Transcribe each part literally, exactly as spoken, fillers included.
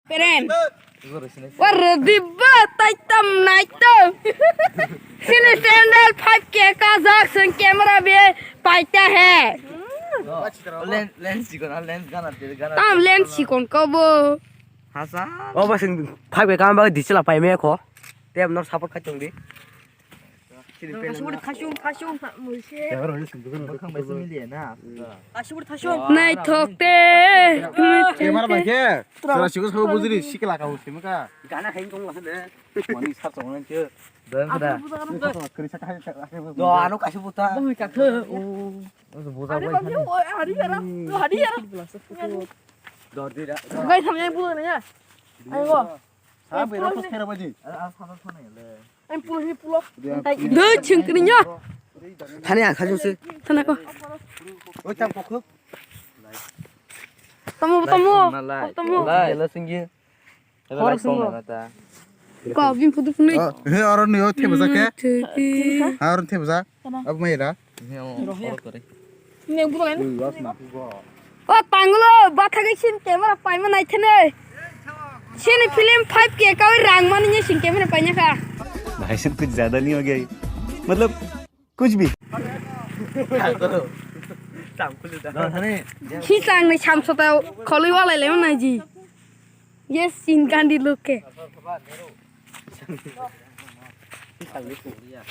Prem. War dibba taitam naitam. Sini sandal five K ka jak sen camera be paita hai. Lens, lens sikon, lens gana, gana. Tam lens sikon ko bo. Hasan. O ba sing five K ka ba di chela pai me ko. Te nor support khai tong di. Kasubur thasung, thasung, mui se. Kasubur thasung. Naithok te. Camera bai khe. Sara sikos kho bujiri sikla ka usi maka. Gana khain tong la de. Mani sar tong nang khe. Doi kada. Kri sa ka. Do ano kasubur ta. Boi ka khe. O. Buja bai. Hari yara. Hari yara. Dor dira. Gai tham yang bulo na ya. Ayo. Sa bera to khera baji. Ang pulo, ni pulo. Doi chingkrinya. Thani ang khajung se. Thana ko. Oi tam kokho. Tamo, tamo. Tamo. Lai. Lai. Lai singgi. Hor singgo. Ko bin phudu phunui. He aron ni o thebza ke. Aron thebza. Ab mai ra. He o hor kore. Neng bulo kan? O tanglo, bathagwi sin camera paima naithene. Sini film five K kawi rang mani ni sin camera paina kha. भाई साहब कुछ ज्यादा नहीं हो गया ये? मतलब कुछ भी. Hisang ni samsota kholwi walai le naji. Yes, sin kandi loke.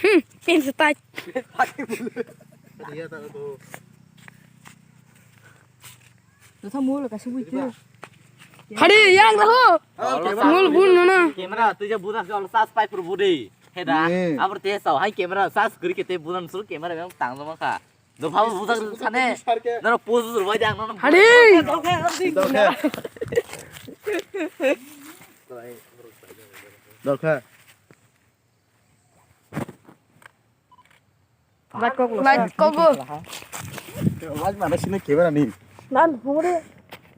Hmm, pensa tai. Hari yang raho. Mul bun no na. Camera tu je budak se olo sas pai pur budi. Heda. Abor te sao hai camera sas kuri kete budan sur camera yang tang sama kha. Dophabo budak sane. Noro pose sur bai dang nono. Hari. Dorkha. Light kok lo. Light kok lo. Light mana sini camera ni. Nan hore.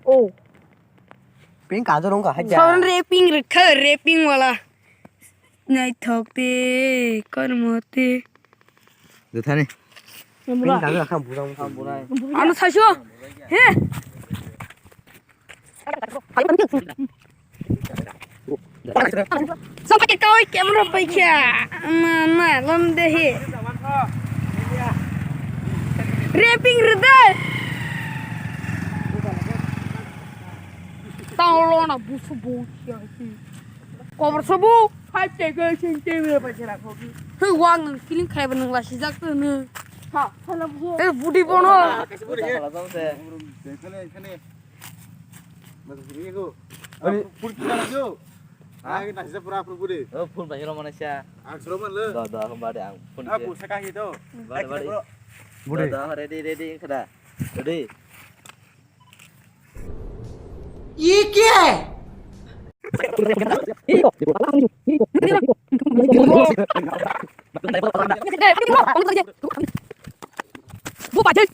Oh. Pink aja rong ka haja. Sound rapping rekha rapping wala. Naithok te kormo te. Duthani. Pink aja kham burang kham burang. Ano saiso. He. Sampai ke kau camera pai kya? Mana lom de he. Rapping rida. Tang lo na busu bu kya he. Kobor sobu five K ke sing camera pai kya ko. He wang nang feeling khai ba nang la si jak tu ne. Ha, hala bu. Eh, budi bono. Ekhane, ekhane. Mas budi ko. Ani. Phone kita lagi. Ah, kita sisa pura pura budi. Oh, phone banyak mana sih? Ang suruh mana? Dah, dah, kembali ang. Phone. Ah, ke. Pulsa kah itu? Bade, bade. Bro. Budi. Dah, dah, ready, ready, kada. Ready. ये क्या है? Bu bajai.